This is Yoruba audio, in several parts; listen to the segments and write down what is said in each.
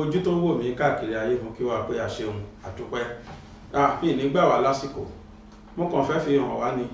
Gbogbo ojú tó ń wò mí káàkiri ayé, mo kí wa pé a ṣeun, àdúpẹ́. Mi ní gbà wá lásìkò, mo kàn fẹ́ fi hàn wá ni.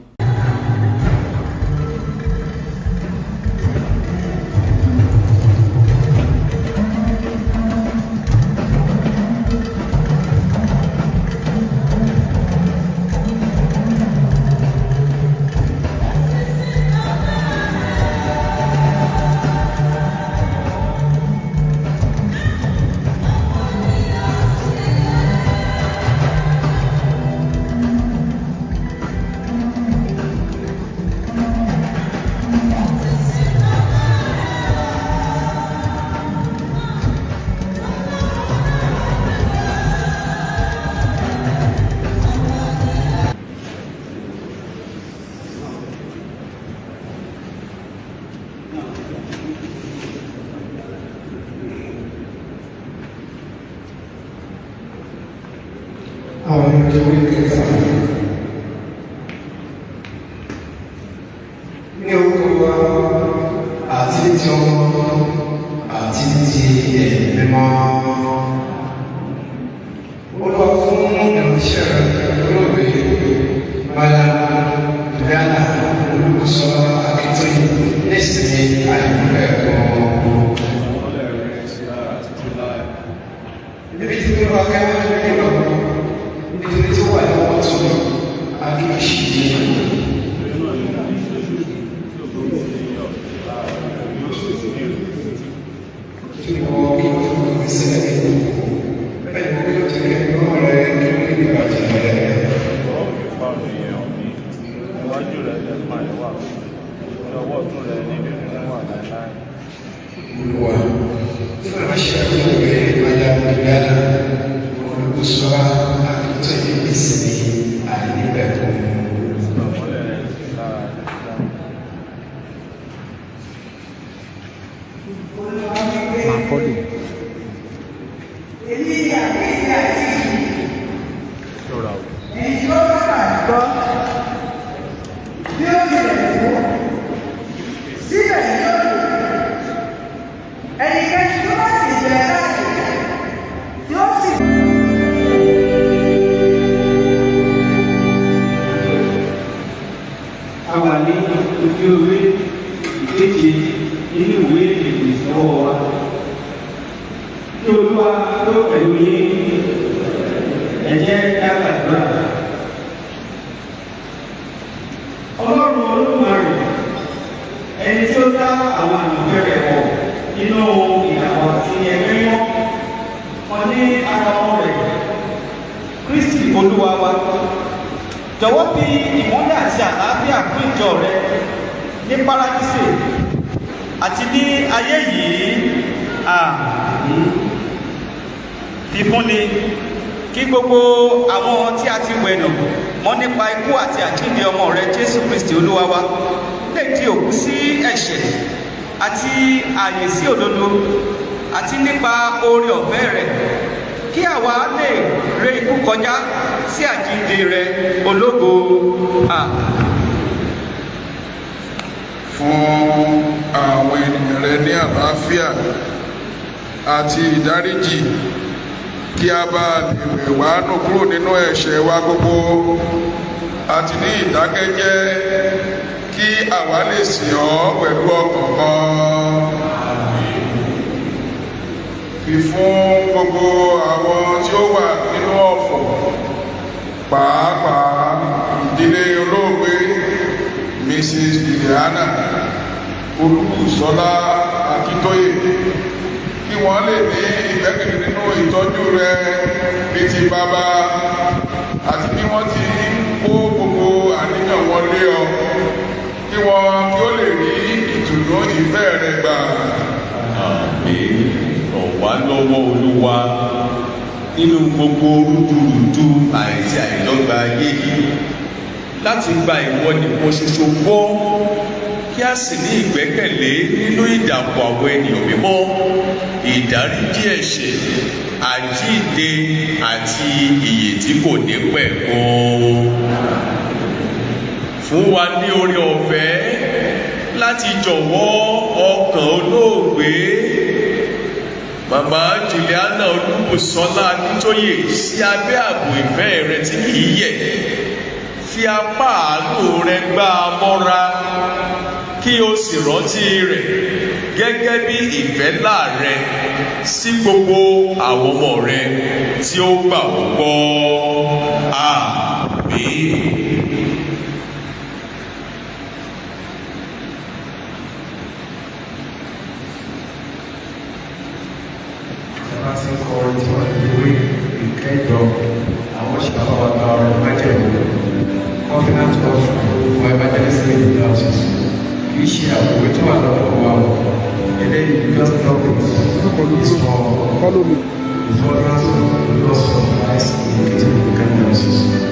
Àwọn ìjọ orí kẹta. Ní orúkọ wa àti ní ti ọmọ àti ní ti Ẹ̀mí Mímọ́. Olúwa, fún ìránṣẹ́ rẹ olóògbé Madam Juliana Olúbùsọ́lá Akíntóyè nísìnyí àìnípẹ̀kun. Níbi tí wọ́n kẹ́wọ́n tó ní lọ, nítorí tí ó wà lọ́wọ́ tó akíyèsí. Kí wọ́n kí wọ́n fún mi sílẹ̀ nínú òkú, bẹ́ẹ̀ ni wọ́n yóò jẹ́ kí wọ́n rẹ̀ kí wọ́n lè bàjẹ́. Ó fi fa ènìyàn mi níwájú rẹ̀ lẹ́fà ẹ̀ wà, ní ọwọ́ ọ̀tún rẹ̀ ní ìdùnnú wà láéláé. Olúwa, fún ìránṣẹ́ olóògbé Madam Juliana Olúbùsọ́lá Akíntóyè nísìnyí àìnípẹ̀kun. Ìmọ́lẹ̀ rẹ̀ sì lára títí láé. Máa follow. Èmi ni àjíǹde àti ìyè. Ṣọ́ra o. Ẹni tí ó bá gbàgbọ́, bí ó tilẹ̀ kú, síbẹ̀ yóò yè. Ẹnikẹ́ni tó bá sì ń bẹ láàyè, yóò sì A wà ní ojú ewé ìkeje nínú ìwé ètò ìsọwọ́ wa. Kí Olúwa tó pẹ̀lú yín. Ẹ jẹ́ ká gbàdúrà. Ọlọ́run Olódùmarè, ẹni tí ó dá àwọn àyànfẹ́ rẹ̀ pọ̀ nínú ìdàpọ̀ àti ẹgbẹ́ mímọ́ wọn ní ara ọmọ rẹ̀, Kristi Olúwa wa, jọ̀wọ́ fi ìmọ́lẹ̀ àti àlàáfíà fún ìjọ rẹ ní Paradísè àti ní ayé yìí. Àmín. Fífúnni kí gbogbo àwọn tí a ti wẹ̀nù mọ́ nípa ikú àti àjíǹde ọmọ rẹ, Jésù Kristi Olúwa wa, lè di òkú sí ẹ̀ṣẹ̀ àti ààyè sí òdodo, àti nípa oore ọ̀fẹ́ rẹ, kí àwa lè ré ikú kọjá sí àjíǹde rẹ ológo. Àmín. Fún àwọn ènìyàn rẹ ní àlàáfíà àti ìdáríjì, kí a bá lè wẹ̀ wá nù kúrò nínú ẹ̀ṣẹ̀ wa gbogbo, àti ní ìdákẹ́jẹ́ kí àwa lè sìn ọ́ pẹ̀lú ọkàn kan. Fi fún gbogbo àwọn tí ó wà nínú ọ̀fọ̀, pàápàá ìdílé olóògbé Mrs Liliana Olúbùsọ́lá Akíntóyè, kí wọ́n lè ní ìgbẹ́kẹ̀lé nínú ìtọ́jú rẹ ní ti bàbá, àti bí wọ́n ti ń kó gbogbo àníyàn wọn lé ọ, kí wọ́n kí ó lè rí ìtùnú ìfẹ́ rẹ gbà. Àmín. Ràn wá lọ́wọ́, Olúwa, nínú gbogbo rúdurùdu àìsí àìdọ́gba ayé yìí, láti gba ìwọ nìkan ṣoṣo gbọ́, kí a sì ní ìgbẹ́kẹ̀lé nínú ìdàpọ̀ àwọn ènìyàn mímọ́, ìdáríjì ẹ̀ṣẹ̀, àjíǹde àti ìyè tí kò ní pẹ̀kun. Fún wa ní oore ọ̀fẹ́ láti jọ̀wọ́ ọkàn olóògbé. Màmá Juliana Olúbùsọ́lá Akíntóyè sí abẹ́ ààbò ìfẹ́ rẹ tí kìí yẹ̀. Fi apá àánú rẹ gbá a mọ́ra, kí o sì rántí rẹ̀ gẹ́gẹ́ bí ìfẹ́ ńlá rẹ sí gbogbo àwọn ọmọ rẹ tí ó gbà ọ́ gbọ́. Àmín. Bá ti ń kọ orin tí wọ́n lè wé ìkẹjọ, àwọn ṣàbáwá gba ọrẹ májẹ̀mú, covenant offering for evangelism in the diocese. Kì í ṣe àwòrán tó wà lọ́wọ́ wa o. Eléyìí, just drop it, is for the furtherance of the gospel of Christ in Ekiti Anglican Diocese. Yeah.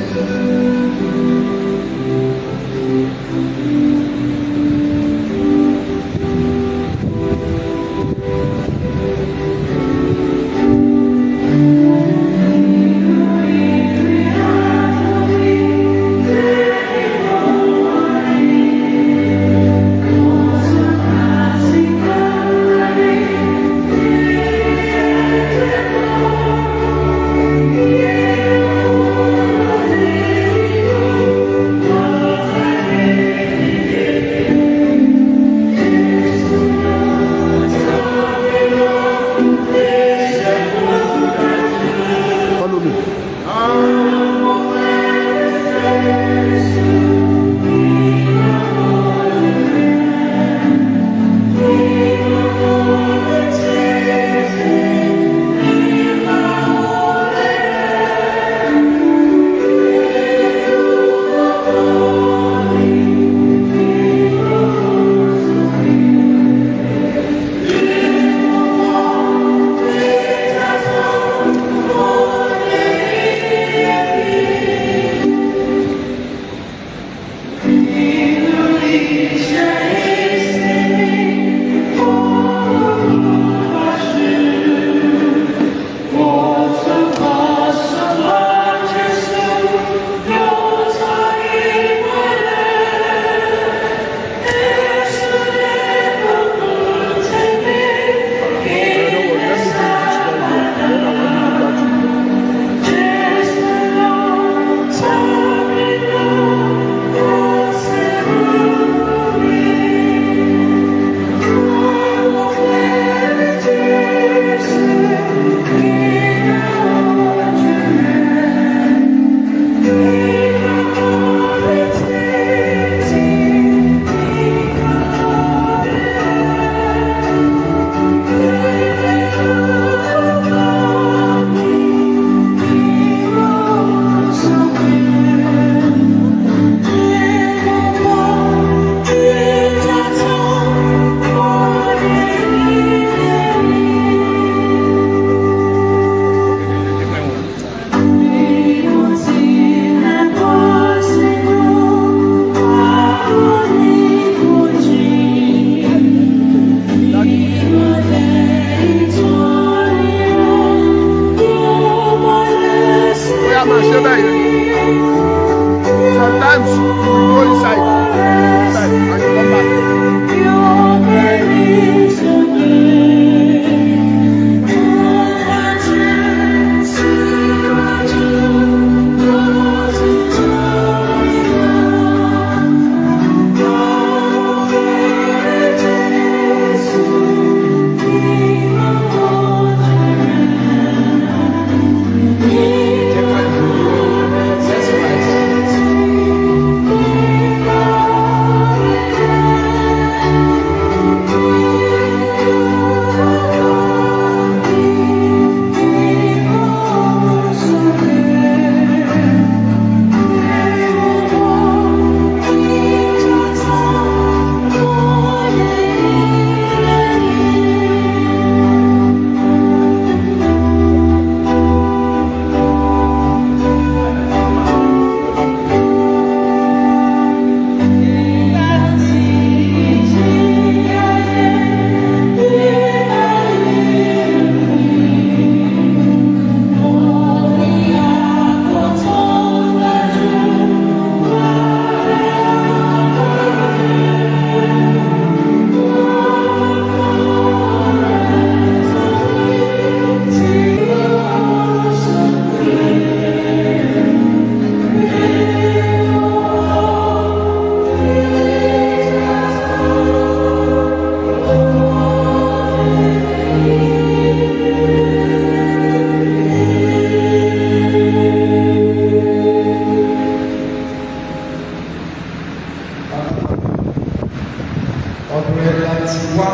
Ọ̀dọ̀ rẹ la ti wá,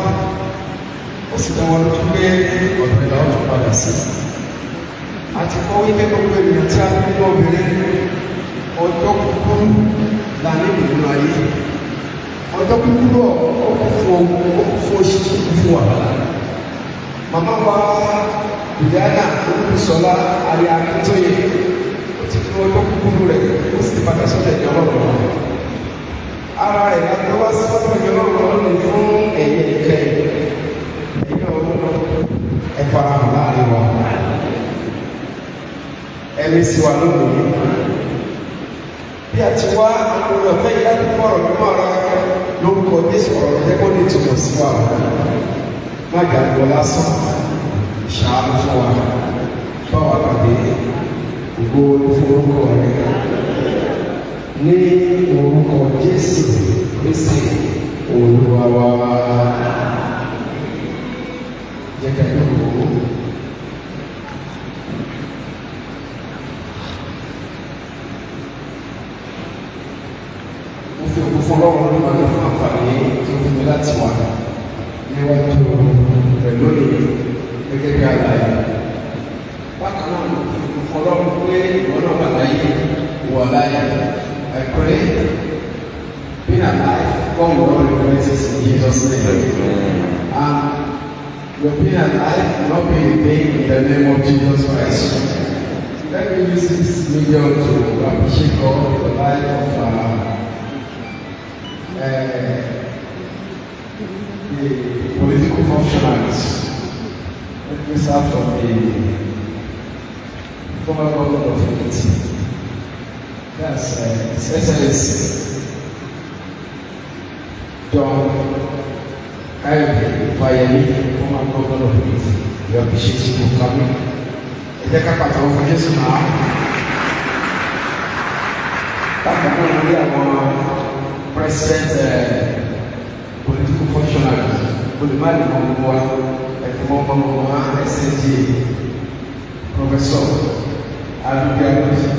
ó sì dá wa lójú pé ọ̀dọ̀ rẹ la ó tún padà sí. Àti kọ́ wípé gbogbo ènìyàn tí a bí nínú obìnrin, ọjọ́ kúkúrú la nílò nínú ayé. Ọjọ́ kúkúrú ọ̀, ó kún fún ogun, ó kún fún òṣì, ó kún fún wàhálà. Màmá wa Juliana Olúbùsọlá aya Akíntóye, ó ti fi ọjọ́ kúkúrú rẹ̀, ó sì ti padà sọ́dọ̀ ẹ̀jẹ̀ Ọlọ́run. Ara rẹ̀ la gbé wá sọ́dọ̀ ẹ̀jẹ̀ Ọlọ́run lónìí fún ẹ̀yẹ ìkẹyìn. Ẹ̀yin ọ̀run, ẹ farahàn láàrin wa, ẹ̀mí sí wa lónìí. Bí a ti wá oore ọ̀fẹ́ yìí láti kọ́ ọ̀rọ̀ mímọ́ rẹ, lórúkọ Jésù, ọ̀rọ̀ rẹ kó ní ìtumọ̀ sí wa. Má gbàgbọ́ lásán, ṣàánú fún wa, bá wa pàdé. Ògo fún orúkọ rẹ, ní orúkọ Jésù Kristi Olúwa wa. Jẹ́ ká yóò wò ó. Mo fi ògo fún Ọlọ́run lónìí fún àǹfààní tó fún mi láti wà níwájú rẹ̀ lónìí gẹ́gẹ́ bí alààyè. Bákan náà, mo fi ògo fún Ọlọ́run pé ìwọ náà wà láyé, wà láyé. I pray, being alive, God will not regret it in Jesus' name. And your being alive will not be in vain in the name of Jesus Christ. Let me use this medium to appreciate God for the life of the political functionaries. Let me start from the former governor of Ekiti. That's His Excellency John Kayode Fayemi, former governor of Ekiti. We appreciate you for coming. Ẹ jẹ́ ká pàtẹ́wọ́ fún Jésù náà. Bákan náà, lórí àwọn president political functionaries, olùmọ̀lẹ́ gbogbo wa, ẹ̀fọ́ ọmọ wa SNG, Professor Aduke Aduke.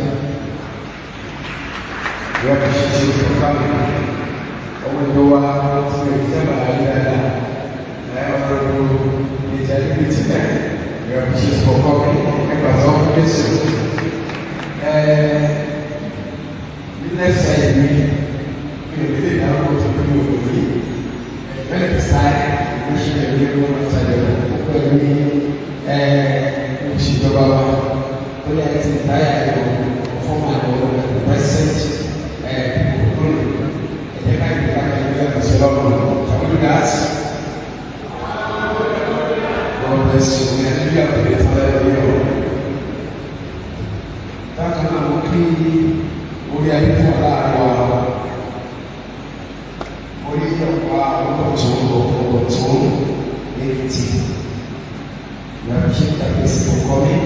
We appreciate you for coming. Ọmọ ìjọ wa ti rẹ̀ jẹ́ bàbá yìí dáadáa. Ẹ ọ̀rọ̀ ìjà níbi tí ẹ̀, we appreciate you for coming. Ẹ pàtẹ́wọ́ fún Jésù. Ẹ ní left side mi, mi ò lè dárúkọ tó pé mi ò lè rí. Left side, mo ṣe ẹ̀rí lọ́wọ́ side rẹ̀ pẹ̀lú ní òṣìjọba wa. Bóyá ẹ ti táyà ẹ̀rọ former ẹ̀rọ president lónìí. Ẹ jẹ́ ká ìgbé ká ìgbé ká ìgbé lọ́rùn. Can we do that? God bless you. Ní ẹni bí àpèrè tí wọ́n yẹ yọ. Bákan náà, mo kí orí ayé fún ọ̀la àríwá wa. Orí ọ̀pá ọgọ́tún ọgọ́tún Èkìtì. We appreciate Kábíyèsí for coming.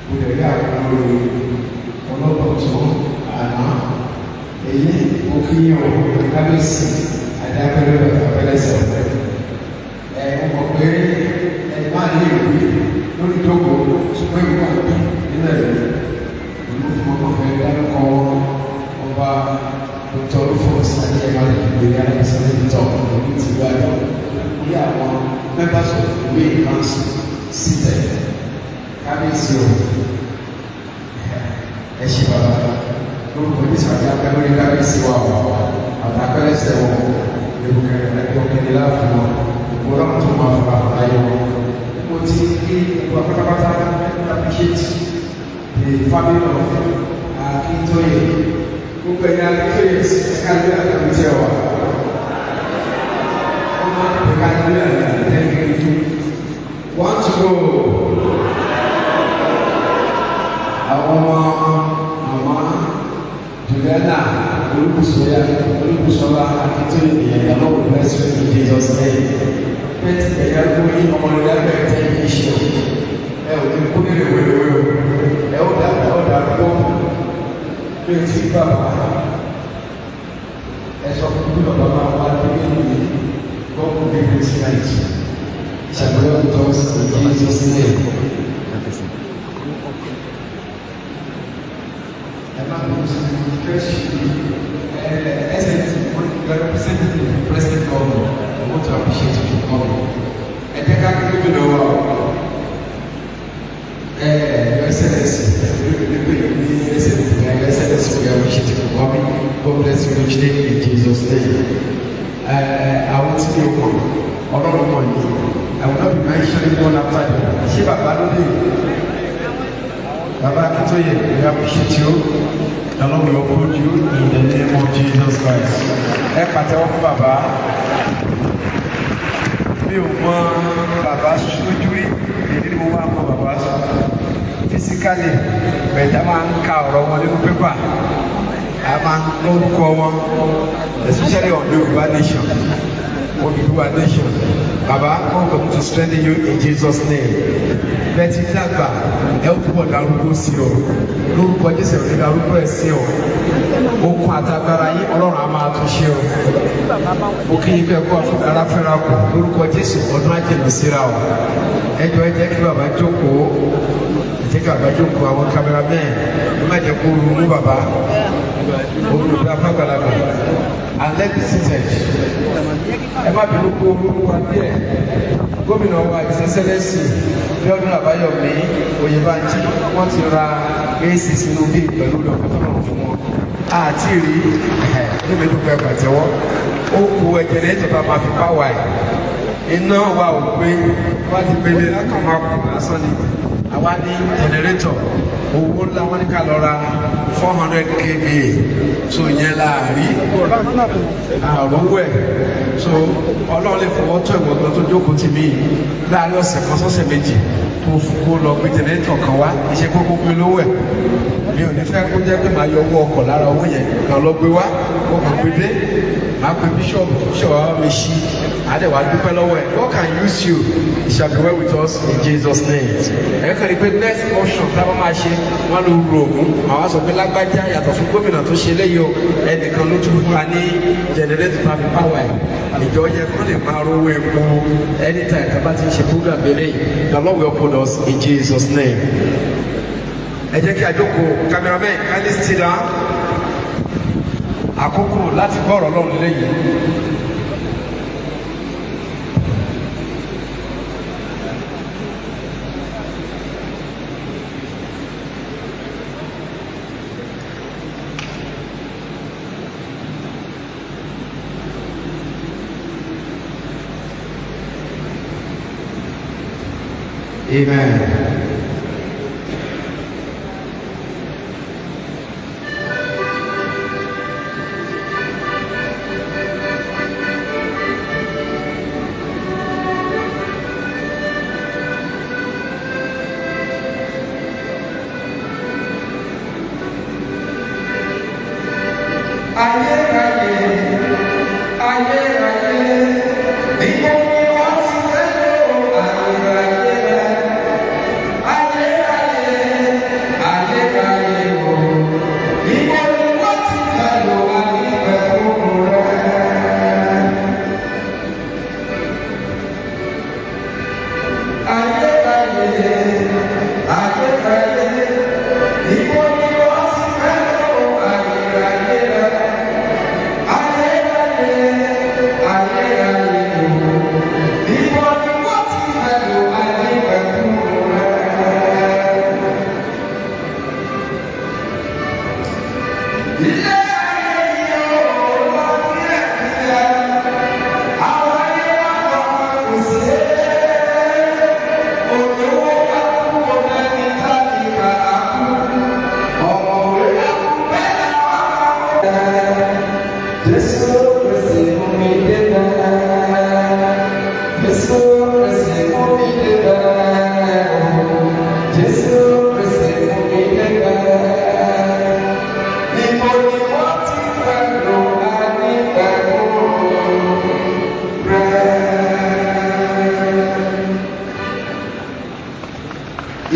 Mo lè rí àwọn olórí ọlọ́gbọ̀tún àná. Èyí mo kí yín o, Kábíyèsí, àdápẹ́rẹ́ àpẹlẹsẹ̀ ọ̀pẹ. Ẹ mo mọ̀ pé ẹni máa ní ìwé lórí ìjókòó, ṣùgbọ́n ìwé wà bí nínú ẹ̀rí. Ìlú fún ọmọ fẹ́ dárúkọ ọba Dr. Rufus Adéyẹmọ Ìgbèrè Alábísí tọ̀ ní tìlú Adó. Orí àwọn members of the Way Council seated. Kábíyèsí o, ẹ ṣe bàbá. Lórúkọ Jésù, àti apẹ́ lórí kábíyèsí wa o, àtàpẹ́lẹsẹ̀ wọn, ìrùkẹ̀rẹ̀ ẹ̀kọ́ láàfin wọn, òkú Ọlọ́run tó máa fara ayé wọn. Mo ti kí gbogbo pátápátá. Appreciate the family of Akintoye. Gbogbo ẹ̀yin Akintoye, ẹ̀ka lórí àtàwọn tí ẹ wà. Wọ́n máa ń pè ká lórí àtàwọn. One to go. Àwọn ọmọ màmá Juliana Olúbùsọ̀yà Olúbùsọ̀lá Akíntóyè nìyẹn. The Lord will bless you in Jesus' name. Bẹ́ẹ̀ ti ẹ̀yà gbóyè ọmọ rẹ̀ lábẹ́ tẹ́ yìí ṣe o. Ẹ ò ní kú ní rèwerèwe o. Ẹ ó dàgbà, ó dàgbò. Bí o ti bàbá ẹ sọ fún bí bàbá máa wá dé ní, God will give you tonight. Shall we all toast in Jesus' name? Ẹ má bọ̀ sí fresh ẹ ẹsẹ̀ tí wọ́n representing the president. want to appreciate you for coming. Ẹ jẹ́ ká kí gómìnà wa o. Your Excellency, Your Excellency, we appreciate you for coming. God bless you richly in Jesus' name. Àwọn tí mi ò mọ̀, Ọlọ́run mọ̀ yìí. I will not be mentioning one after the other. Ṣé bàbá ló dé? Bàbá Akíntóyè, we appreciate you. The Lord will uphold you in the name of Jesus Christ. Ẹ pàtẹ́wọ́ fún bàbá. Mi ò mọ bàbá sójú rí, èyí ni mo wá mọ bàbá physically. Bẹ̀ẹ̀ta máa ń ka ọ̀rọ̀ wọn nínú pépà. A máa ń lórúkọ wọn, especially on Yorùbá Nation, Odùduwà Nation. Bàbá, God come to strengthen you in Jesus' name. Bẹ́ẹ̀ ti dàgbà, ẹ ó túbọ̀ darúgbó sí o. Lórúkọ Jésù, ẹ̀ ní darúgbó ẹ̀ sí o. Okun àtagbára yín, Ọlọ́run á máa tún ṣe o. Mo kí yín bẹ́ẹ̀ kó ara fẹ́ra kù. Lórúkọ Jésù, ọdún á jìnnà síra o. Ẹ jọ̀ọ́, ẹ jẹ́ kí bàbá jókòó. Ẹ jẹ́ kí bàbá jókòó. Àwọn cameramen, ẹ má jẹ́ kó ru mú bàbá. Olùdó afágbàlagbà. And let be seated. Ẹ má bínú kó orúkọ wa díẹ̀. Gómìnà wa, His Excellency Bíọ́dún Àbáyọ̀mí Oyèbánjí, wọ́n ti ra AC sínú bíi pẹ̀lú ìdọ̀kọ́tọ̀rọ̀ fún wọn. Àti rí níbi dúpẹ́ pàtẹ́wọ́. Ó ku ẹ̀jẹ̀ ní ìjọba máa fi power ẹ̀. Iná wa ò gbé, wọ́n ti gbélé lákàn máa kù lásán ni. Àwa ní generator owó ńlá, wọ́n ní ká lọ ra 400 kVA, so ìyẹn la rí àrówó ẹ̀. So Ọlọ́run lè fọwọ́ tó ìwọ̀n gan tó jókòó tì mí láàrin ọ̀sẹ̀ kan sọ́sẹ̀ 2 tó kó lọ gbé generator kan wá. Iṣẹ́ kókó pé lówó ẹ̀, mi ò ní fẹ́ kó jẹ́ pé màá yọ owó ọkọ̀ lára owó yẹn kan lọ gbé wá. Ó kàn gbé dé, màá pe bíṣọ̀bù, bíṣọ̀bù wa mi ṣí àdẹ̀wà dúpẹ́ lọ́wọ́ ẹ̀. God can use you. It shall be well with us in Jesus' name. Ẹ̀ kàn ní pé next option táwọn máa ṣe, wọ́n ló ru ògùn. Àwa sọ pé lágbájá yàtọ̀ fún gómìnà tó ṣe léyìí o, ẹnìkan ló tún fún wa ní generator tàbí power ẹ̀. Ìjọ yẹ kó lè máa rówó epo anytime tá a bá ti ń ṣe program eléyìí. The Lord will uphold us in Jesus' name. Ẹ jẹ́ kí a jókòó. Cameraman, kindly sit down. Àkókò láti gbọ́ ọ̀rọ̀ Ọlọ́run lẹ́yìn. Amen. Ayérayé, ayérayé, níbo ni wọ́n ti fẹ́ lò ayérayé rẹ̀? Ayérayé, ayérayé o, níbo ni wọ́n ti fẹ́ lò ayépẹ̀kún rẹ̀? Ayérayé, ayérayé, níbo ni wọ́n ti fẹ́ lò ayérayé rẹ̀? Ayérayé, ayérayé o, níbo ni wọ́n ti fẹ́ lò ayépẹ̀kún rẹ̀? Ilé ayé yìí ó lọ díẹ̀ díẹ̀, àwọn ayé wa lọ kò sí. Olówó bá kú, ọmọ tálíkà á kú, ọ̀mọ̀wé á kú, bẹ́ẹ̀ làwọn á kú. Jésù Kristi mú mi débẹ̀. Jésù Kristi mú mi débẹ̀. Jésù Kristi mú mi débẹ̀. Níbo ni wọ́n ti fẹ́ lò àníbẹ̀kún rẹ̀?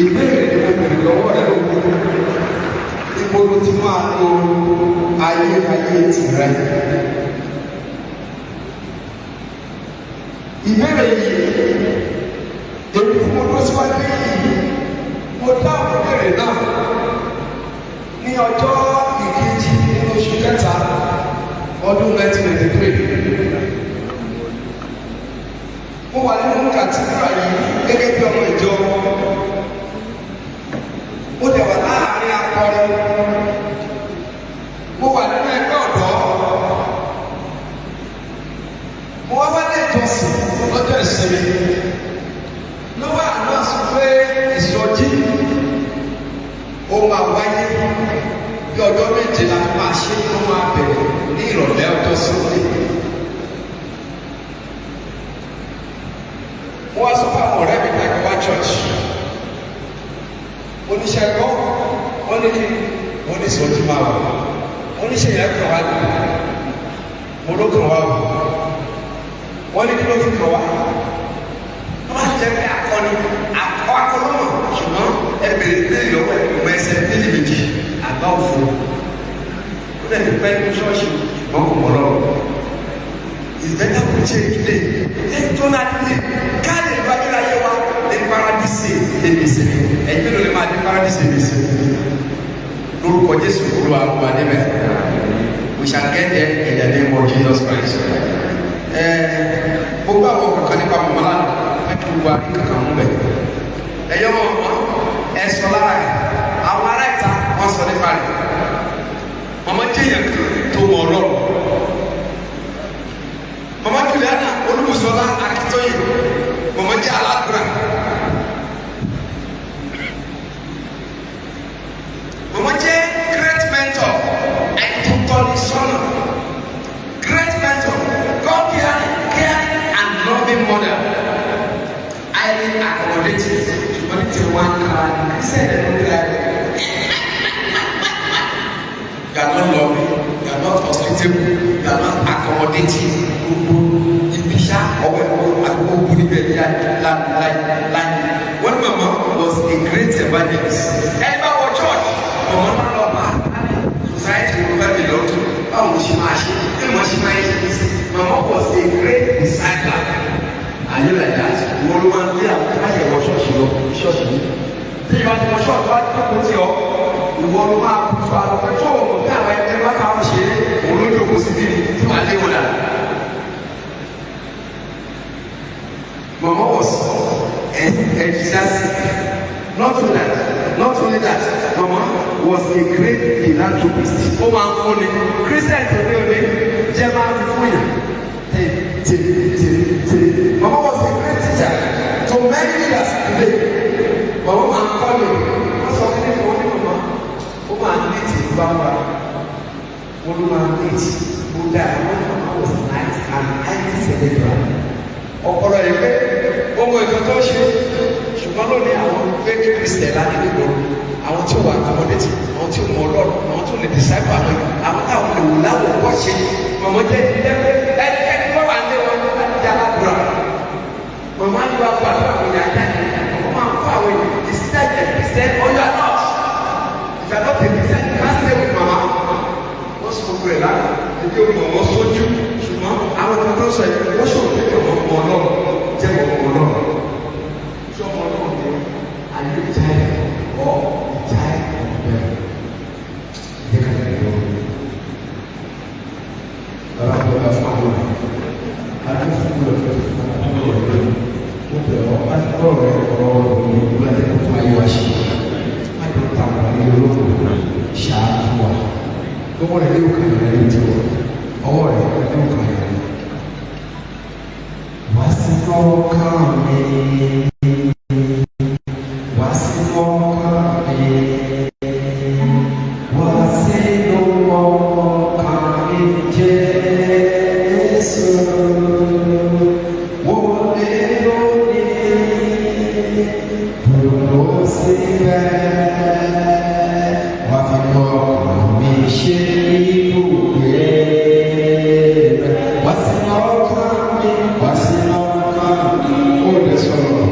Ìbéèrè ni mo bèrè lọ́wọ́ rẹ lóko: ibo ló ti máa lo ayérayé tìrẹ? Ìbéèrè yìí, èmi tí mo dúró síwájú yìí, mo dáhùn ìbéèrè náà ní ọjọ́ ìkejì nínú oṣù kẹta ọdún 1993. Gẹ́gẹ́ bí ọmọ ìjọ, mo dẹ̀ wà láàárín akọrin, mo wà nínú ẹgbẹ́ ọ̀dọ́. Mo wá wálé ìjọsìn lọ́jọ́ ìsinmi ló wà náà sọ pé ìsọjí ó máa wáyé bí ọjọ́ 7 la fi máa ṣe, ó máa bẹ̀rẹ̀ ní ìrọ̀lẹ́ ọjọ́ Sunday. Mo wá sọ fún àwọn ọ̀rẹ́ mi ká wá church. Oníṣẹ́ gbọ́, wọ́n ní kí wọ́n ní ìsọjí máa wà. Oníṣẹ́ yẹn kàn wá ní, mo ló kàn wá o. Wọ́n ní kí ló fi kàn wá? Wọ́n máa jẹ́ pé akọni akọlọ́mọ̀, ṣùgbọ́n ẹ bèrè pé ìyọ̀wọ̀ ẹ̀ kò ẹsẹ̀ méjì méjì àgbá òfo. Ó dẹ̀ ti pẹ́ ní ṣọ́ọ̀ṣì, ṣùgbọ́n kò mọ̀ lọ́rọ̀. It's better to change today. Let's turn that today. Ká lè gba ayé wa ní paradise débi ìsinmi. Ẹ̀yin mélòó lè máa dé paradise débi ìsinmi? Lórúkọ Jésù, Olúwa wa débẹ̀. We shall get there in the name of Jesus Christ. Gbogbo àwọn kankan nípa mọ̀mọ́ lánàá, fẹ́ kí gbogbo àrí kankan mú bẹ̀. Ẹ̀yọ́ mọ̀mọ́, ẹ sọ lára ẹ̀, àwọn ará ìta wọ́n sọ nípa rẹ̀. Mọ̀mọ́ jẹ́yàn kan tó mọ̀ Ọlọ́run. Mọ̀mọ́ Juliana Olúbùsọ̀lá Akíntóyè, mọ̀mọ́ jẹ́ aládùúrà. Mọ̀mọ́ jẹ́ great mentor, ẹni tó tọ́ni sọ́nà. Great mentor, God fearing, caring and loving mother. Highly accommodating. Ṣùgbọ́n ní tiwọn kára ní Christian ẹ̀ ló ń gbé. You are not loving, you are not hospitable, you are not accommodating. Gbogbo ibi ṣá ọwọ́ ẹ̀kọ́ àgbogbo bu níbẹ̀ ní láì láì. When mama was a great evangelist, ẹni bá wọ church, mama máa lọ bá society ló fẹ́ mi lọ́tún. Báwo ló ṣe máa ṣe? Bí mo ṣe máa ṣe ní sí? Mama was a great discipler. Are you like that? Wọ́n ló máa ń lé àwọn káyọ̀ wọ ṣọ́ọ̀ṣì lọ ṣọ́ọ̀ṣì yìí. Tí ìbá ti wọ ṣọ́ọ̀ṣì wá jókòó tí ọ, ìwọ ló máa fa àlọ́pẹ́ tó o mọ̀ bí àwọn ẹgbẹ́ bá fáwọn ṣe é, òun ló jókòó sí bí tí wàá lé wọn dà. Mama was enthusiastic. Not only that, Mama was a great philanthropist. Ó máa ń fúnni. Christian tó ní òní jẹ́ máa fi fún yàn. Tè tè tè tè. Mama was a great teacher to many leaders today. Mama máa ń kọ́ ni. Wọ́n sọ fún mi wọ́n ní mama. Ó máa ní tì í bá wa. Wọ́n ló máa ní tì. Mo dá àwọn mama was nice and highly cerebral. Ọpọlọ yìí pé gbogbo nǹkan tó ṣe, ṣùgbọ́n lónìí àwọn fake Christian láti nígboro, àwọn tí ó wà accommodate, àwọn tí ó mọ Ọlọ́run, àwọn tí ó lè disciple àwọn èèyàn, àwọn táwọn lè wò láwò kọ́ ṣe. Mọ̀mọ́ jẹ́ ìdílé ẹnikẹ́ni tó wà ní wọn láti jẹ́ aládùúrà. Mọ̀mọ́ á ní wàá gbàdúrà, àwọn èèyàn jáde, mọ̀mọ́ máa ń kọ́ àwọn èèyàn. Is that a Christian or you are not? If you are not a Christian, you can't stay with mama. Wọ́n sọ gbogbo ẹ̀ lánàá, ebi ò mọ̀ wọ́n sójú, ṣùgbọ́n àwọn tó tó sọ yìí, wọ́n sọ̀rọ̀ pé mọ̀mọ́ mọ̀ Ọlọ́run jẹ́ mọ̀mọ́ Ọlọ́run. Ṣé ọmọ Ọlọ́run ni? Are you a child or a child of the devil? Ẹ jẹ́ ká lè lọ. Bàbá tó bá fún àwọn àti fún ìlú ọ̀fẹ́ tó fún àwọn ọ̀rẹ́, ó bẹ̀ ọ́ láti ọ̀rọ̀ rẹ̀, ọ̀rọ̀ òní ìlú àti kó tún ayé wa ṣe. Má jẹ́ ta wà ní olóko, ṣáà fún wa. Ọwọ́ rẹ̀ ní òkè rẹ̀ ní tiwọ̀, ọwọ́ rẹ̀ ní òkè rẹ̀. Wá sí ọkàn mi, wá sí ọkàn mi, wá sínú ọkàn mi, Jésù. Wọlé lónìí, dúró síbẹ̀, wá fi ọkàn mi ṣe ibùgbé rẹ̀. Wá sínú ọkàn mi, wá sínú ọkàn mi. Ó lè sọ̀rọ̀.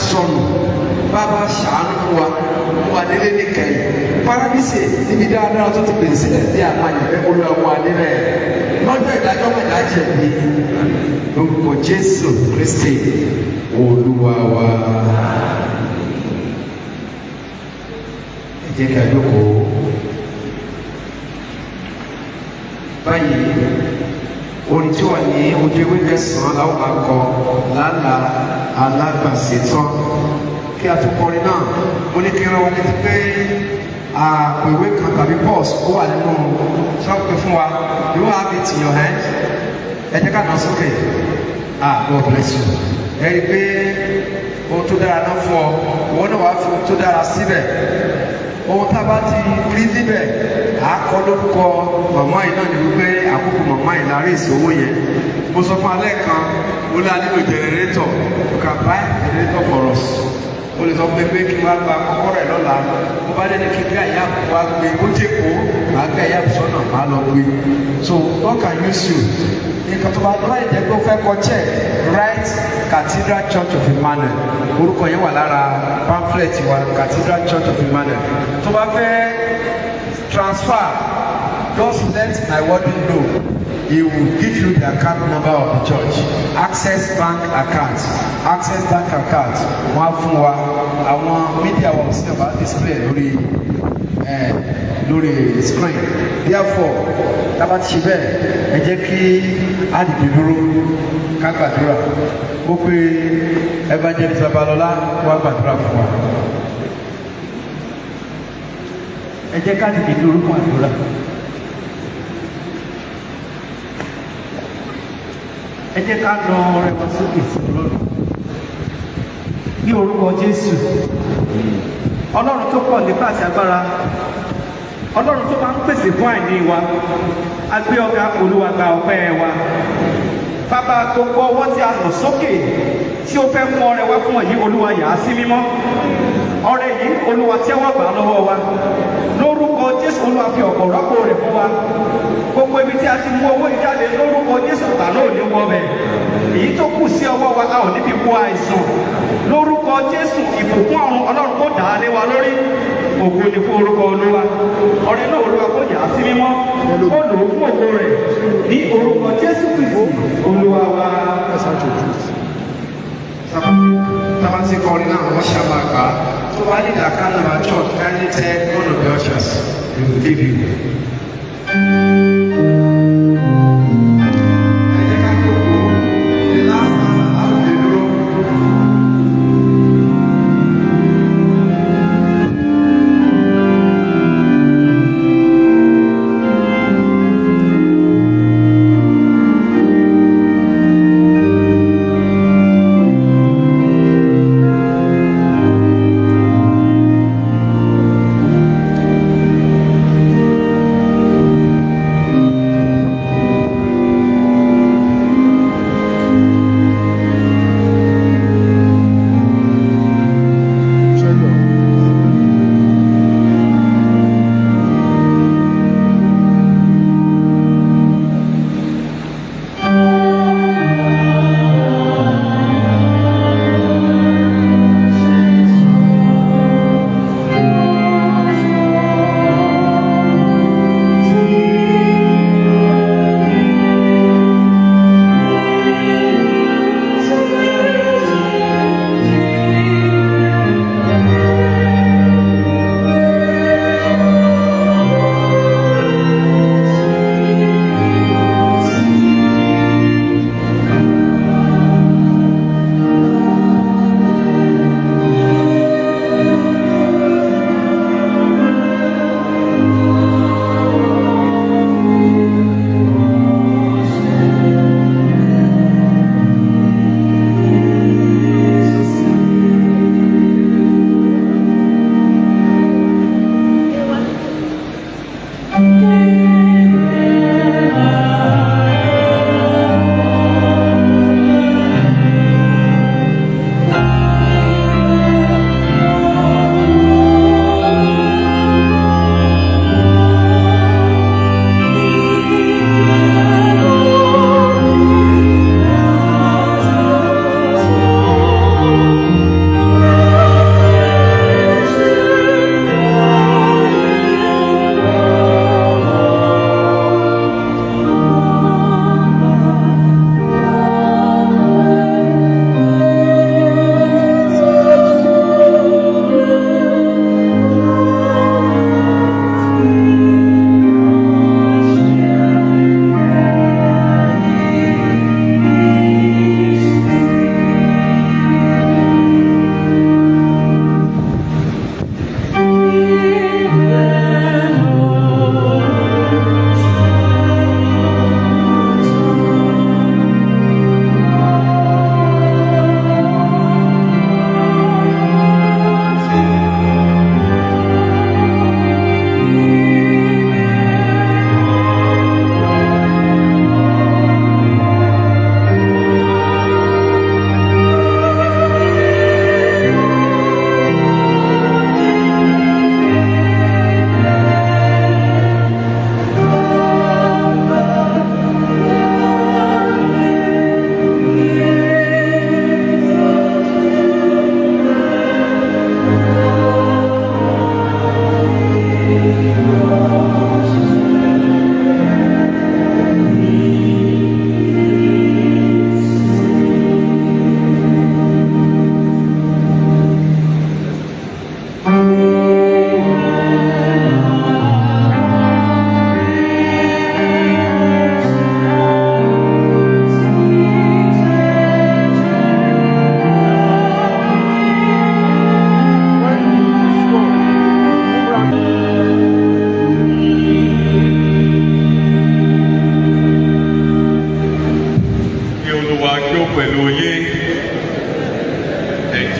sọnù. Bàbá, ṣàánú fún wa, mú wa délé níkẹyìn. Paradíṣe níbi dáadáa tó ti pèsè sílẹ̀ bí àwọn àyànfẹ́, Olúwa, mú wa débẹ̀. Lọ́jọ́ ìdájọ́, má jẹ̀ẹ́ jẹ̀bi. Lórúkọ Jésù Kristi Olúwa wa. Ẹ jẹ́ kí a jókòó báyìí. Orin tí wà ní ojú ewé 9 làwọn máa kọ, "Làálàá Alágbàṣetán". Kí a tó kọrin náà, mo ní kí n rán wa létí pé àpò ìwé kan tàbí purse ó wà nínú ṣọ́ọ̀pù fún wa. You have it in your hand. Ẹ jẹ́ ká nà sókè. Ah, God bless you. Ẹ rí i pé ohun tó dára náà fún ọ, ìwọ náà wàá fi ohun tó dára síbẹ̀. Ohun tá a bá ti rí níbẹ̀, à á kọ lórúkọ màmá yìí náà ní wípé àkókò màmá yìí la rí ìṣòwò yẹn. Mo sọ fún alẹ́ kan, mo ní a nílò generator. You can buy generator for us. O lè sọ fún mi pé kí n wá gba kọ́kọ́rọ́ ẹ̀ lọ́la. Mo bá dé ní kí n gbé àyà kó wá gbé, ó jẹ́ kó màá gbé àyà sọ́nà, màá lọ gbé. So God can use you. Nǹkan tó bá lè jẹ́ pé ó fẹ́ kọ check, write Cathedral Church of Emmanuel. Orúkọ yẹn wà lára pamphlet wa, Cathedral Church of Emmanuel. Tó bá fẹ́ transfer, just let my warden know. He will give you the account number of the church. Access Bank account, Access Bank account. Wọ́n á fún wa. Àwọn media wa ò sí ọba display lórí screen. Therefore, tá a bá ti ṣe bẹ́ẹ̀, ẹ jẹ́ kí á dìde dúró ká gbàdúrà. Ó pé Evangelist Babalọlá wá gbàdúrà fún wa. Ẹ jẹ́ ká dìde dúró fún àdúrà. Ẹ jẹ́ ká na ọrẹ wa sókè sí Ọlọ́run. Ní orúkọ Jésù, Ọlọ́run tó pọ̀ nípa àti agbára, Ọlọ́run tó máa ń pèsè fún àìní wa, a gbé ọ̀gá. Olúwa, gba ọpẹ́ wa. Bàbá, gbogbo ọwọ́ tí a nà sókè tí ó fẹ́ mú ọrẹ wá fún ọ yìí, Olúwa, yà á sí mímọ́. Ọrẹ yìí, Olúwa, tẹ́wọ́ gbà lọ́wọ́ wa lórúkọ Jésù. Olúwa, fi ọ̀pọ̀ rọ́pò rẹ̀ fún wa. Gbogbo ibi tí a ti mú owó yìí jáde, lórúkọ Jésù, gbà náà ò ní wọ bẹ̀. Èyí tó kù sí ọwọ́ wa, a ò ní fi kó àìsàn lórúkọ Jésù. Ìbùkún ọ̀run Ọlọ́run kó dà á lé wa lórí. Ògo ni fún orúkọ Olúwa. Ọrẹ náà, Olúwa, kó yà á sí mímọ́, kó lò ó fún ògo rẹ̀. Ní orúkọ Jésù Kristi Olúwa wa. Tá a bá ti kọrin náà, wọ́n ṣàmà gbà á. Tó bá ní account number church, kindly tell one of the ushers, they will give you. Ẹ jẹ́ ká jókòó. The last stanza, a ó lè dúró.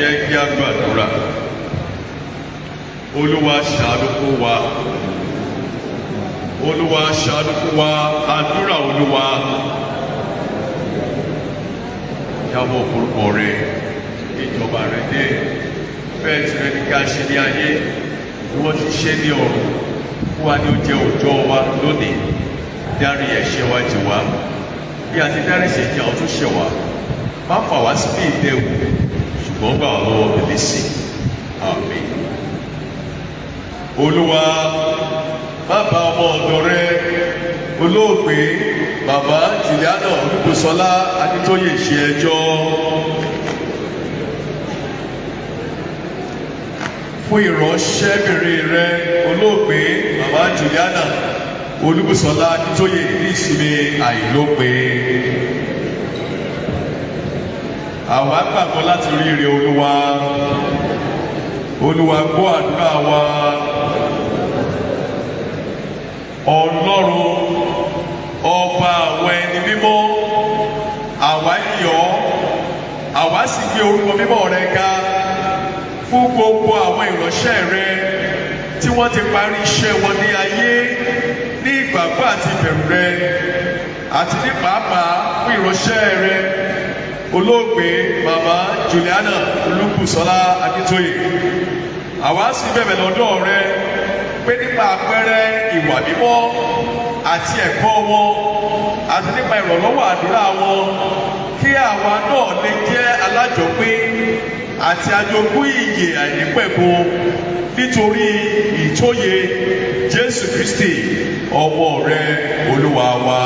Jẹ́ kí a gbàdúrà. Olúwa, ṣàánú fún wa. Olúwa, ṣàánú fún wa. Àdúrà. Olúwa, yàwó forúkọ rẹ, ìjọba rẹ dé, ìfẹ́ tirẹ̀ ní ká ṣe ní ayé bí wọ́n ti ṣe ní ọ̀run. Fún wa ní oúnjẹ òòjọ́ wa lónìí. Dárí ẹ̀ṣẹ̀ wa jì wá bí a ti dárí ẹ̀ṣẹ̀ jì àwọn tó ṣẹ̀ wá. Má fà wá sí ìdẹ̀wò, ṣùgbọ́n gbà wá lọ́wọ́ Bìlísì. Àmín. Olúwa, má bá ọmọ ọ̀dọ̀ rẹ, olóògbé Bàbá Juliana Olúbùsọlá Adétóyè ṣe ẹjọ́. Fún ìránṣẹ́bìnrin rẹ, olóògbé Bàbá Juliana Olúbùsọlá Adétóyè ní ìsinmi àìlópin. Àwa gbàgbọ́ láti rí ire Olúwa. Olúwa, gbọ́ àdúrà wa. Ọlọ́run, ọba àwọn ẹni mímọ́, àwa yìn ọ́, àwa sì gbé orúkọ mímọ́ rẹ ga fún gbogbo àwọn ìránṣẹ́ rẹ tí wọ́n ti parí iṣẹ́ wọn ní ayé ní ìgbàgbọ́ àti ìbẹ̀rù rẹ, àti ní pàápàá fún ìránṣẹ́ rẹ, olóògbé Màmá Juliana Olúbùsọ́lá Akíntóyè. Àwa sì bẹ̀bẹ̀ lọ́dọ̀ rẹ pé nípa àpẹẹrẹ ìwà mímọ́ àti ẹ̀kọ́ wọn, àti nípa ìrànlọ́wọ́ àdúrà wọn, kí àwa náà lè jẹ́ alájọpín àti ajogún ìyè àìnípẹ̀kun nítorí ìtóye Jésù Kristi, ọmọ rẹ, Olúwa wa.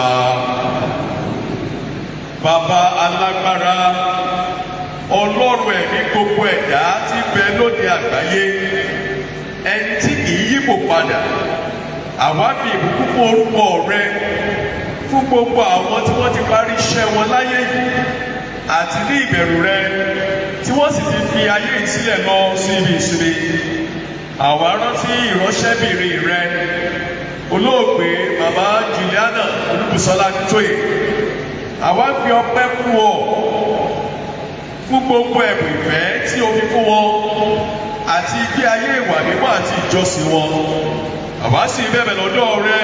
Bàbá alágbára, Ọlọ́run ẹ̀mí gbogbo ẹ̀dá tí ń bẹ lóde àgbáyé, ẹni tí kì í yípo padà, àwa fi ìbùkún fún orúkọ rẹ fún gbogbo àwọn tí wọ́n ti parí iṣẹ́ wọn láyé yìí àti ní ìbẹ̀rù rẹ, tí wọ́n sì ti fi ayé yìí sílẹ̀ lọ sí ibi ìsinmi. Àwa rántí ìránṣẹ́bìnrin rẹ, olóògbé Màmá Juliana Olúbùsọ́lá Akíntóyè. Àwa fi ọpẹ́ fún ọ fún gbogbo ẹ̀bùn ìfẹ́ tí o fi fún wọn àti ìgbé ayé ìwà mímọ́ àti ìjọsìn wọn. Àwa sì bẹ̀bẹ̀ lọ́dọ̀ rẹ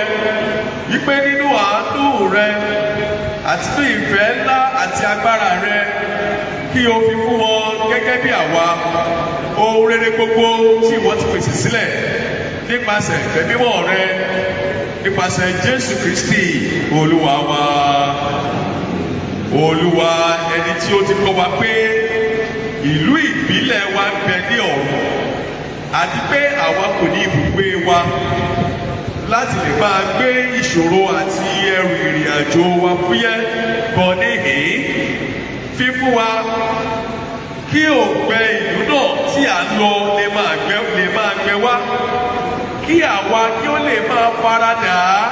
wípé nínú àánú rẹ àti ní ìfẹ́ ńlá àti agbára rẹ, kí o fi fún wọn gẹ́gẹ́ bí àwa ohun rere gbogbo tí ìwọ ti pèsè sílẹ̀ nípasẹ̀ ìfẹ́ mímọ́ rẹ, nípasẹ̀ Jésù Kristi, Olúwa wa. Olúwa, ẹni tí ó ti kọ́ wa pé ìlú ìbílẹ̀ wa ń bẹ ní ọ̀run, àti pé àwa kò ní ibùgbé wa, láti lè máa gbé ìṣòro àti ẹrù ìrìn àjò wa fúyẹ́ gan níhìn, fífún wa kí òǹgbẹ ìlú náà tí à ń lọ lè máa gbẹ wá, kí àwa kí ó lè máa faradà á,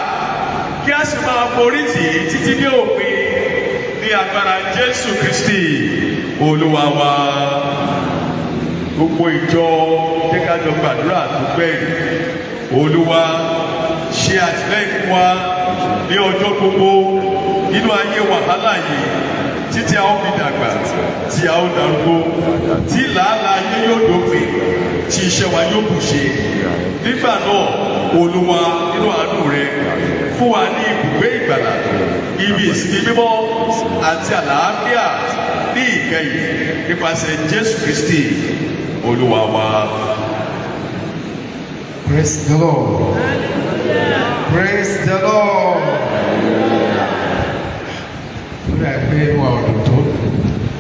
kí a sì máa forí tì í títí dé òpin, ní agbára Jésù Kristi, Olúwa wa. Gbogbo ìjọ, jẹ́ ká jọ gbàdúrà tó gbẹ̀yìn. Olúwa, ṣe àtìlẹ́yìn fún wa ní ọjọ́ gbogbo nínú ayé wàhálà yìí, títí a ó fi dàgbà, tí a ó darúgbó, tí làálàá ayé yóò dópin, tí iṣẹ́ wa yóò bù ṣe. Nígbà náà, Olúwa, nínú àánú rẹ, fún wa ní ibùgbé ìgbàlà, ibi ìsinmi mímọ́ àti àlàáfíà ní ìkẹyìn, nípasẹ̀ Jésù Kristi, Olúwa wa. Praise the Lord. Praise the Lord. Ó dà pé inú wa ò dùn tó.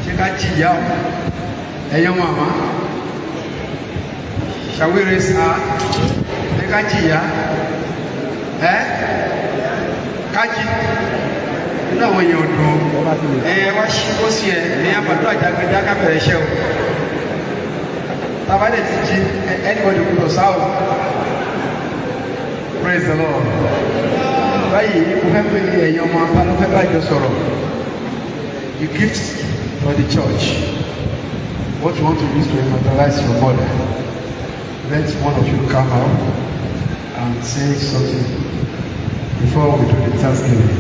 Ṣé ká jìyà o? Ẹ̀yin màmá. Shall we raise her? Ṣé ká jìyà? Ẹ́ ká jí. Inú àwọn èèyàn ò dùn. Ẹ wá ṣí kó sí ẹ. Ẹ̀yin àbàdo àjàgbẹ́jà ká bẹ̀rẹ̀ iṣẹ́ o. Tàbá dẹ̀ ti jí, anybody gbọ́dọ̀ sá o. Praise the Lord. Báyìí, mo fẹ́ pé ẹ̀yin ọmọ apá ló fẹ́ bá ìjọ sọ̀rọ̀. The gifts for the church. What you want to use to immortalize your mother. Let one of you come out and say something before we do the thanksgiving.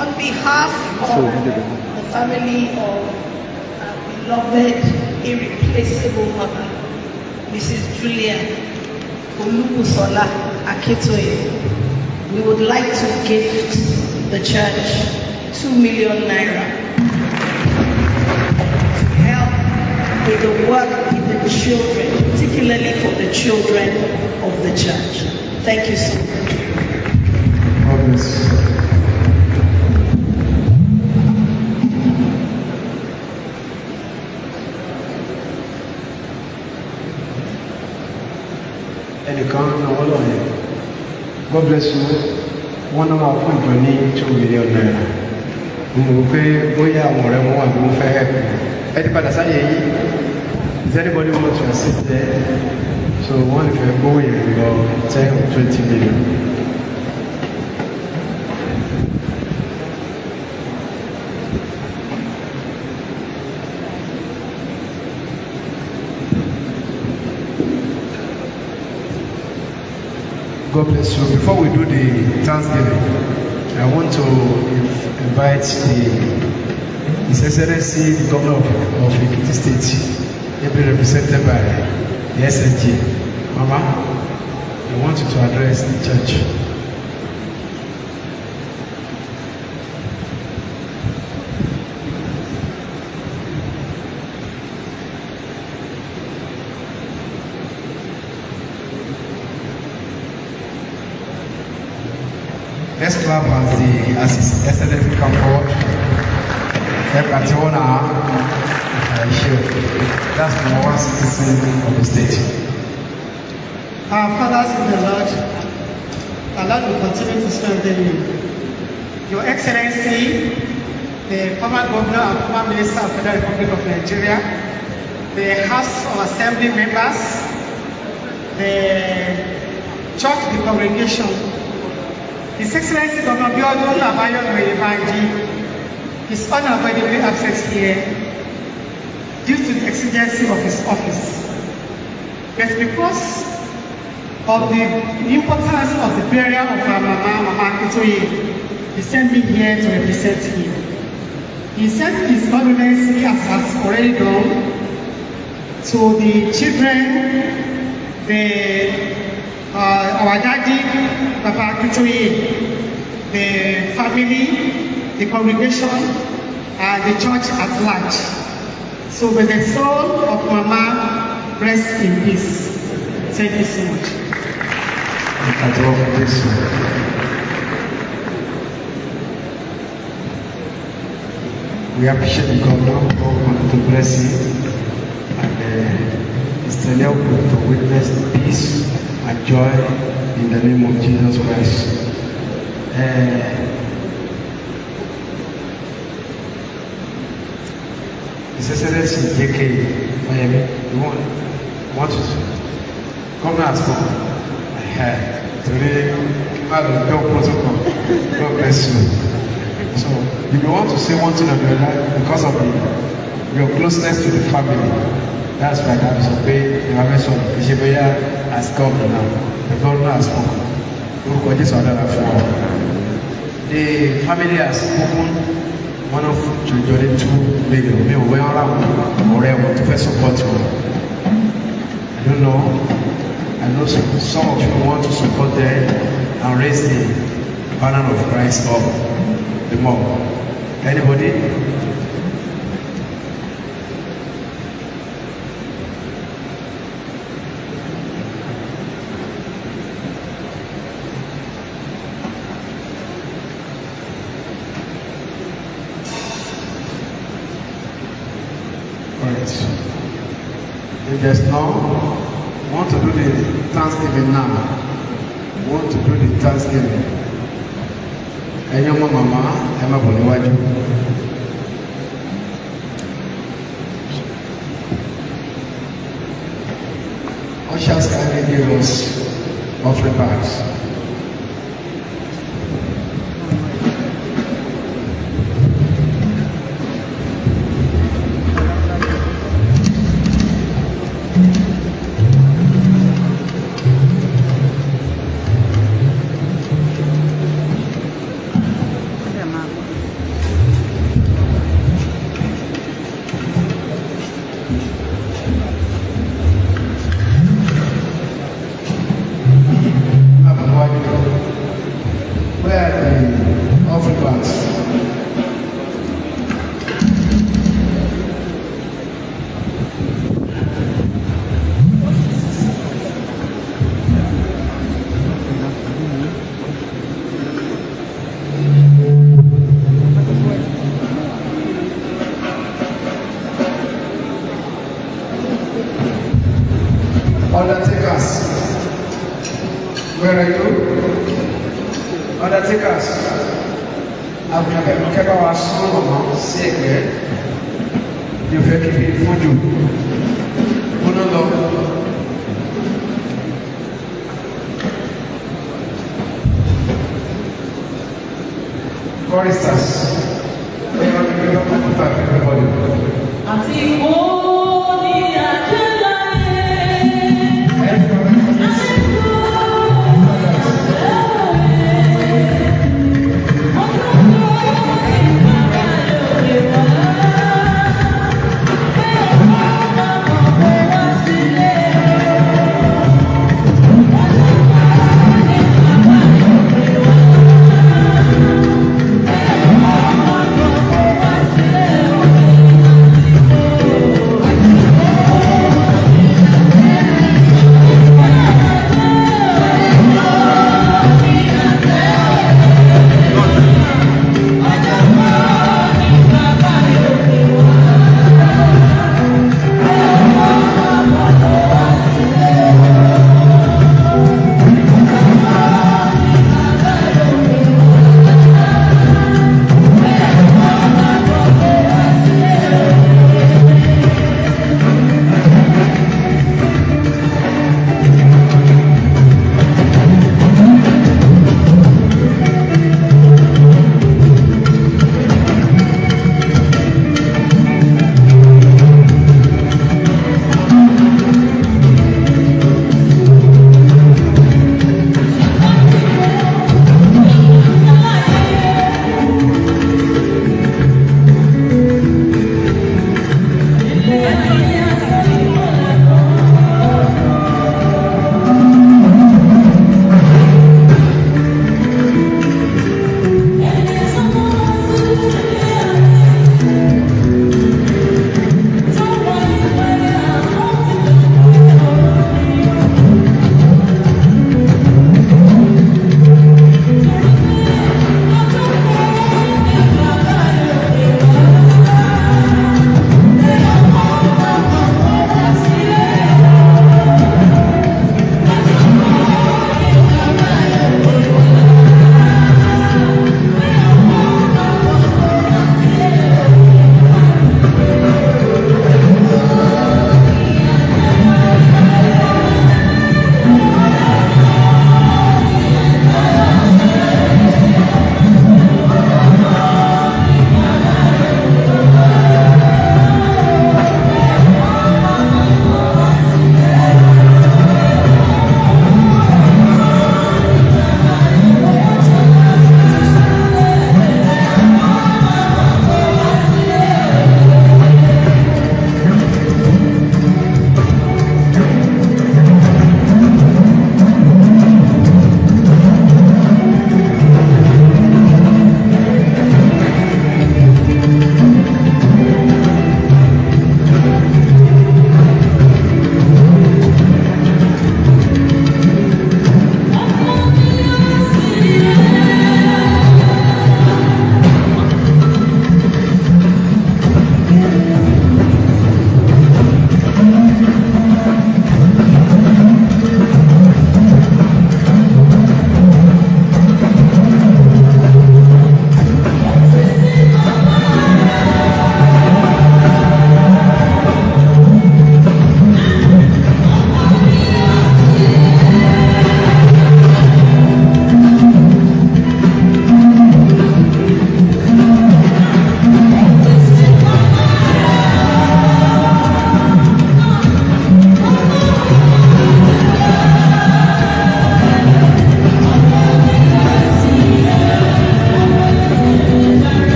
On behalf of the family of our beloved, irreplaceable mother, Mrs. Julia Olubusola Akintoye, we would like to gift the church ₦2 million to help with the work with the children, particularly for the children of the church. Thank you so much. God bless you. Ẹnìkan náwó lọ yẹn. God bless you. Wọ́n náà máa fún ìjọ ní ₦2 million. Mo rò pé bóyá àwọn ọ̀rẹ́ wọn wà ní wọ́n fẹ́ help. Ẹ ti padà sáyé yìí. Does anybody want to assist there? So wọ́n lè fẹ́ gbówó yẹn lọ 10 or 20 million. God bless you. Before we do the Thanksgiving, I want to invite the His Excellency, the Governor of Ekiti State, ably represented by the SNG. Mama, we want you to address the church. Let's clap as His Excellency come forward. Ẹ pàtẹ́wọ́ náà. Ẹ ṣé o. That's number one citizen of the state. Our fathers in the Lord, the Lord will continue to strengthen you. Your Excellency, the former governor and former minister of the Federal Republic of Nigeria, the House of Assembly members, the church, the congregation, His Excellency Governor Biodun Abayomi Oyebanji is unavoidably absent here due to the exigency of his office. But because of the importance of the burial of our mama, Mama Akintoye, he sent me here to represent him. He sent his condolence, as has already done, to the children, our daddy, Baba Akintoye, the family, the congregation, and the church at large. So may the soul of Mama rest in peace. Thank you so much. Ẹ pàtẹ́wọ́ fún Jésù. We appreciate the governor. God want to bless him and his tenure to witness peace and joy in the name of Jesus Christ. His Excellency J.K. Fayemi, you want to governor has spoken. Torí kí má lọ gbé protocol. God bless you. So you may want to say one thing or the other because of your closeness to the family. That's why that is pé ìwà sọ̀rọ̀ kì í ṣe bóyá as governor now. The governor has spoken. Orúkọ Jésù á dára fún ọ. The family has spoken, one of jọjọ ní 2 million. Mi ò wẹ́ ọ́rọ́ àwọn ọ̀rẹ́ wọn tó fẹ́ support wọn. I don't know. I know some of you want to support them and raise the banner of Christ up the more. Anybody? All right. If there's none, want to do the Thanksgiving now. Want to do the Thanksgiving. Ẹ̀yin ọmọ màmá, ẹ má bọ̀ níwájú. Ushers, kindly give us offering bags. Undertakers, kẹ́ bá wa sún màmá sí ẹ̀gbẹ́. Mi ò fẹ́ kí bí fúnjù. Múná lọ. Choristers, ẹ yọ ní ọkọ̀ fún everybody. Àti kó ní àjẹ́láyé.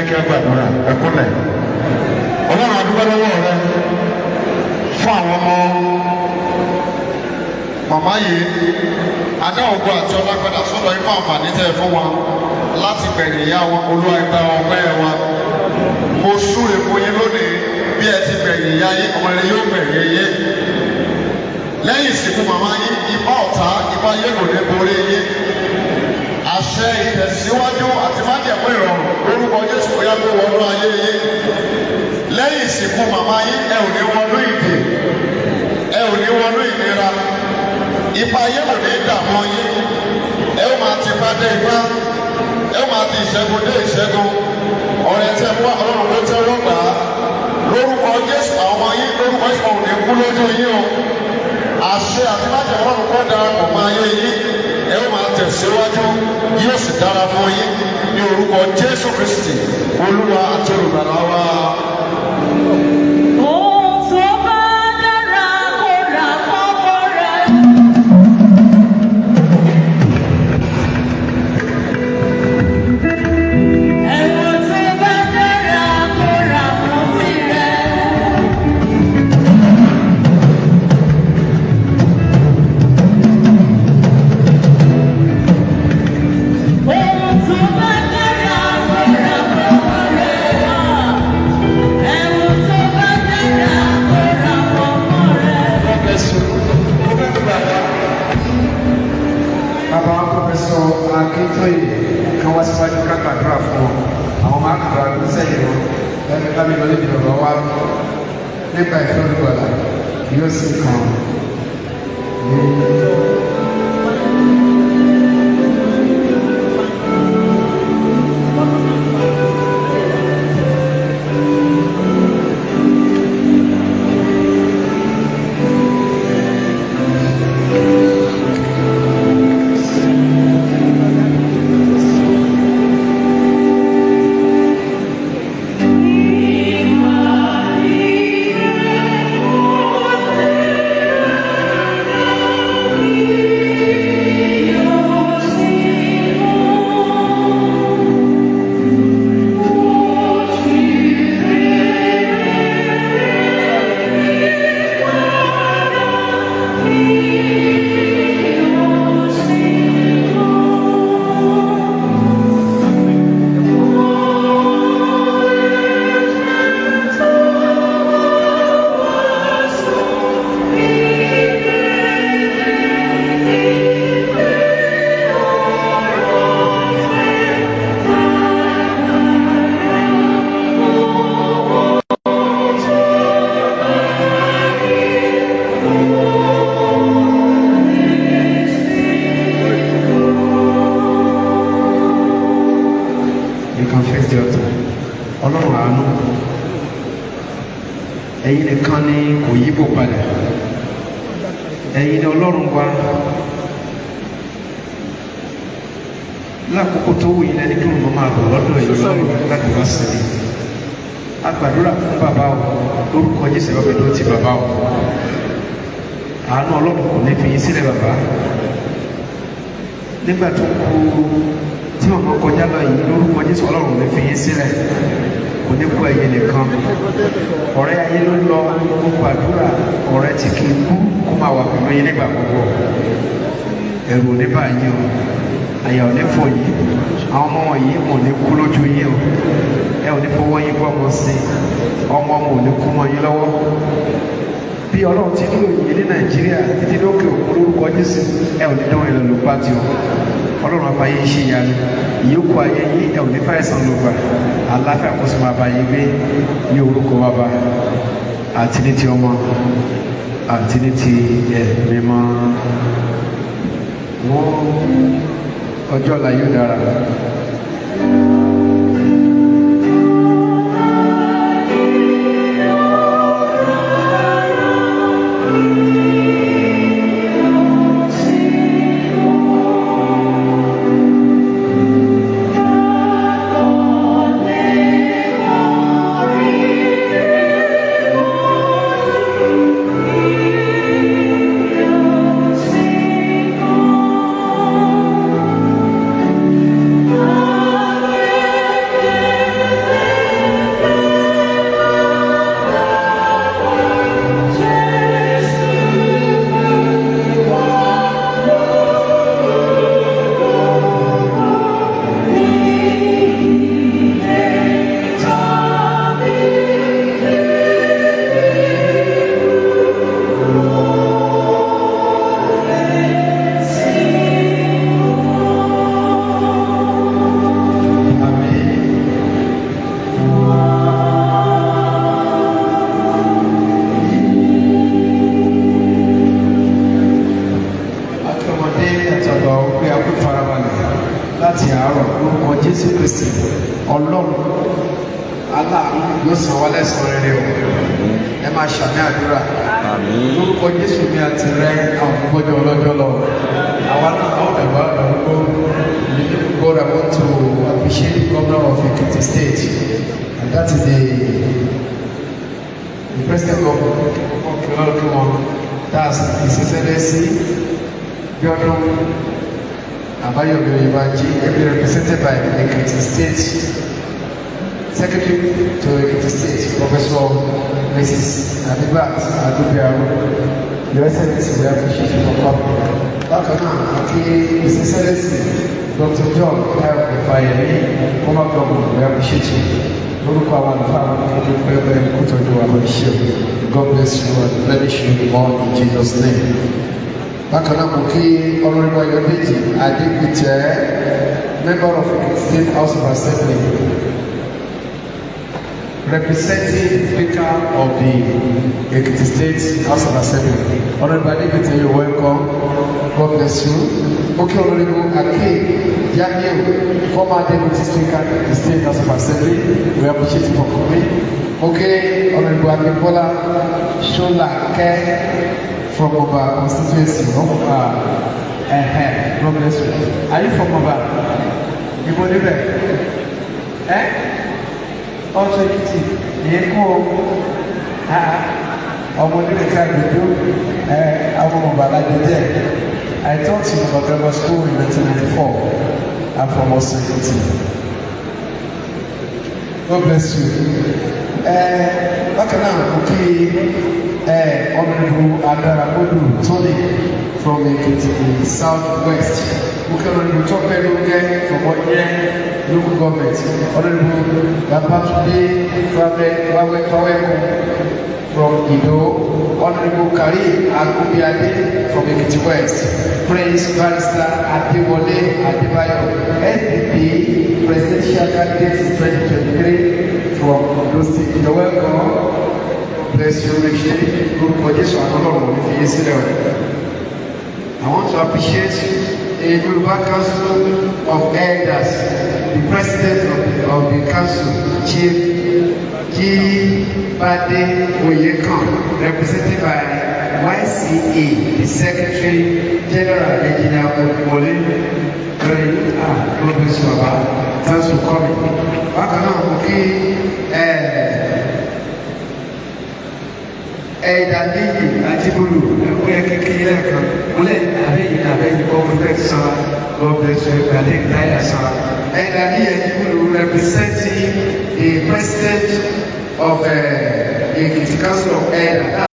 Jẹ́ kí a gbàdúrà. Ẹ kúnlẹ̀. Ọlọ́run, a dúpẹ́ lọ́wọ́ rẹ fún àwọn ọmọ màmá yìí. A dá ògo àti ọlá padà sọ́dọ̀ yín fún àǹfààní tẹ́ ẹ fún wa láti gbẹ̀yìn ìyá wọn. Olúwa, gba ọpẹ́ wa. Mo súre fún yín lónìí, bí ẹ ti gbẹ̀yìn ìyá yín, ọmọ rere yóò gbẹ̀yìn yín. Lẹ́yìn ìsìnkú màmá yín, ipá ọ̀tá, ipá ayé kò ní borí yín. Àṣẹ ìtẹ̀síwájú àti májẹ̀mú ìrọ̀rùn, lórúkọ Jésù, kó yá kó wọnú ayé yín. Lẹ́yìn ìsìnkú màmá yín, ẹ ò ní wọnú ìdè, ẹ ò ní wọnú ìnira, ipa ayé kò ní dààmú yín. Ẹ ó máa ti ipá dé ipá, ẹ ó máa ti ìṣẹ́gun dé ìṣẹ́gun. Ọ̀rẹ́ tẹ́ mú wá, Ọlọ́run kó tẹ́wọ́ gbà á lórúkọ Jésù. Àwọn ọmọ yín, lórúkọ Jésù, ò ní kú lójú yín o. Àṣẹ àti májẹ̀mú Ọlọ́run kó darapọ̀ mọ́ ayé yín. Ẹ ó máa tẹ̀síwájú, yóò sì dára fún yín ní orúkọ Jésù Kristi, Olúwa àti Olùgbàlà wa. Ohun tó bá dára kó rà fọ́mọ rẹ̀. Ẹ̀wọ̀n tó bá dára kó rà fún tirẹ̀. Ohun tó bá dára kó rà fọ́mọ rẹ̀. Ẹ̀wọ̀n tó bá dára kó rà fọ́mọ rẹ̀. God bless you. Mo fẹ́ kí bàbá. Bàbá Professor Akintoye kan wá síwájú ká gbàdúrà fún wọn. Àwọn máa kàrà ló sẹ́yìn wọn. Lẹ́nu bá mi lọ níbi ọ̀rọ̀ wa nípa ìfẹ́ olùgbàlà yóò sì kàn ní. You can face the altar. Ọlọ́run àánú. Ẹ̀yin nìkan ni kò yípo padà. Ẹ̀yin ni Ọlọ́run wa. Lákòókò tó wù yín lẹ́ni kí òun máa bọ̀ lọ́dọ̀ yìí Ọlọ́run láti wá sí i. A gbàdúrà fún bàbá o, lórúkọ Jésù, bàbá ló ti bàbá o. Àánú Ọlọ́run kò ní fi yín sílẹ̀, bàbá. Nígbà tó kú tí màmá kọjá lọ yìí, lórúkọ Jésù, Ọlọ́run ò ní fi yín sílẹ̀, kò ní kú ẹ̀yin nìkan. Ọ̀rẹ́ ayé ló lọ. Gbogbo àdúrà, ọ̀rẹ́ tí kì í kú kó máa wà pẹ̀lú yín nígbà gbogbo. Ẹ̀rù ò ní bà yín o, àyà ò ní fò yín. Àwọn ọmọ wọ̀nyí wọn ò ní kú lójú yín o. Ẹ ò ní fọwọ́ yín gbọ́ ọmọ sí ọmọ, ọmọ ò ní kú mọ́ yín lọ́wọ́. Bí Ọlọ́run ti lò yín ní Nàìjíríà títí lókè òkun, lórúkọ Jésù, ẹ ò ní dánwò ìlọ ló pàtì o. Ọlọ́run afáyé ṣe ìyanu ìyókù ayé yín. Ẹ ò ní fàìsàn ló gbà. Àlàáfíà kó sì máa bá yín gbé ní orúkọ Bàbá àti ní ti Ọmọ àti ní ti Ẹ̀mí mímọ́. Wọ́n ọjọ́ ọ̀la yóò dára. Oh. Àtàgbà pé a kú farabalẹ̀ láti àárọ̀. Lórúkọ Jésù Kristi, Ọlọ́run aláàánú yóò san wá lẹ́san rere o. Ẹ máa ṣàmì àdúrà. Lórúkọ Jésù, mi àti rẹ àwọn gbọ́jọ́ ọlọ́jọ́ lọ, àwa náà àwọn dàgbà àdàgbò. God, I want to appreciate the governor of Ekiti State, and that is the president of Okiwọn, that's His Excellency Biodun Abayomi Oyebanji, ably represented by Ekiti State Secretary to Ekiti State, Professor Mrs. Abibat Adubiaru. Your Excellency, we appreciate you for coming. Bákan náà, a kí His Excellency Dr. John L. Fáyẹmí, former governor, we appreciate you. Lórúkọ àwọn àlùfáà, àwọn akéde pẹ́ẹ́pẹ́ kó tọ́jú wa lọ iṣẹ́ o. God bless you and replenish you more in Jesus' name. Bákan náà, mo kí Honourable Ayọ̀dèjì Adégbìtẹ́, member of Ekiti State House of Assembly, representing the Speaker of the Ekiti State House of Assembly. Honourable Adegbite, you're welcome. God bless you. Okay, Honourable Akeem Jamiu, former Deputy Speaker of the State House of Assembly, we appreciate you for coming. Okay, Honourable Abimbola Sholake from Oba constituency. God bless you. Are you from Oba? Ibo níbẹ̀? Eh? Ọ̀tún Èkìtì, ìyẹn kú o. Ọmọ onílé ká gbèdó, àwọn ọmọ bàbá jẹ. I taught in Oba Grammar School in 1994. I'm from Ọ̀sán Èkìtì. God bless you. Bákan náà, mo kí Honourable Adaramodu Tony from Ekiti South West. Mo kí Honourable Tọ́pẹ́ Lógẹ́ from Ọ̀yẹ́ local government. Honourable Babatunde Fawekun from Ido. Honourable Karim Agunbiade from Ekiti West. Prince Barrister Adewale Adebayo, SDP presidential candidate 2023 from Ondo State. You're welcome. Bless you richly. Lórúkọ Jésù, àtọ́lọ́run ò ní fi yé sílẹ̀ o. I want to appreciate the Yoruba Council of Elders, the president of the council, Chief Jibade Oyekan, represented by YCA, the Secretary General, Engineer Olumole. Very God bless you, Baba. Thanks for coming. Bákan náà, mo kí ẹ̀ẹ́dà níyì Ajíbólú ẹ̀kú yẹ kékeré lẹ́ẹ̀kan múlẹ̀ àbẹ́yìn àbẹ́yìn kọ́ mo fẹ́ sara. God bless you, ẹ̀gbàdé ìdáyà sara. Ẹ̀ẹ́dà níyì Ajíbólú, representing the president of Ekiti Council of Elders.